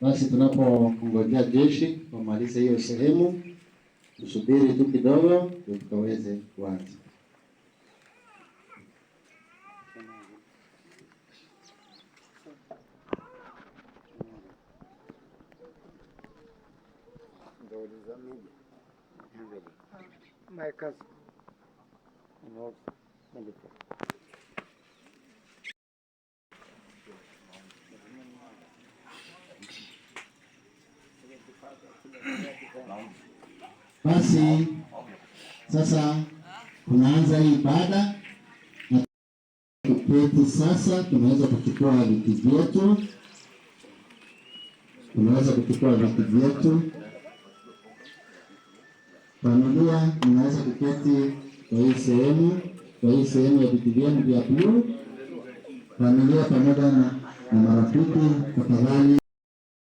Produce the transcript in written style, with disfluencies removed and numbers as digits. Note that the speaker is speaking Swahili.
Basi tunapongojea jeshi wamalize hiyo sehemu, tusubiri tu kidogo ndio tukaweze kuanza. My cousin in also military. Basi sasa tunaanza hii ibada na kuketi sasa. Tunaweza kuchukua viti vyetu, tunaweza kuchukua viti vyetu. Familia, mnaweza kuketi kwa hii sehemu, kwa hii sehemu ya viti vyenu vya bluu. Familia pamoja na marafiki, tafadhali.